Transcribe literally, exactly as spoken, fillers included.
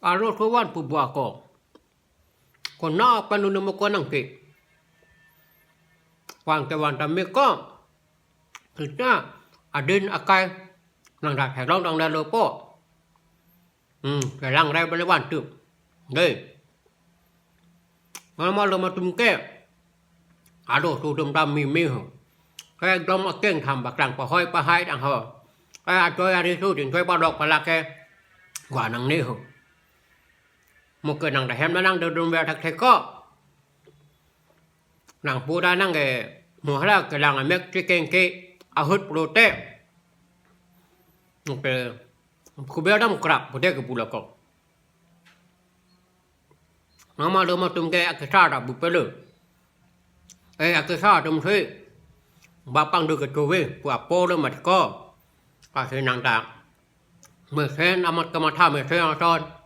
Arloso van pu bua ko. Konat pen nunu mo ko nangke. Van te van tame ko. Kita adin akai nang dak helong dong dalo po. Hmm, kelang rai beli van tu. Dei. Mama lo matum ke. Arloso atum ta meme ho. Ke ekdom akeng tham paklang pahoi pahai dang ho. Ke atoi ariso ding toi padok palak ke. Gua nangne ho. Mo ke nang dahem na nang dodom ver thakthak ko. Nang pu ta nang ke mo hala kelang amek chekeng ke ahut pulote. Mo ke kubel dam krap pute ke pulo ko. Mama lo matum ke akesar ta bu pelo. Eh, akesar atum si. Bapang do ke tuwe pu apo lo mat ko. Kasi nang ta. Mesen amat kematha mesen aton.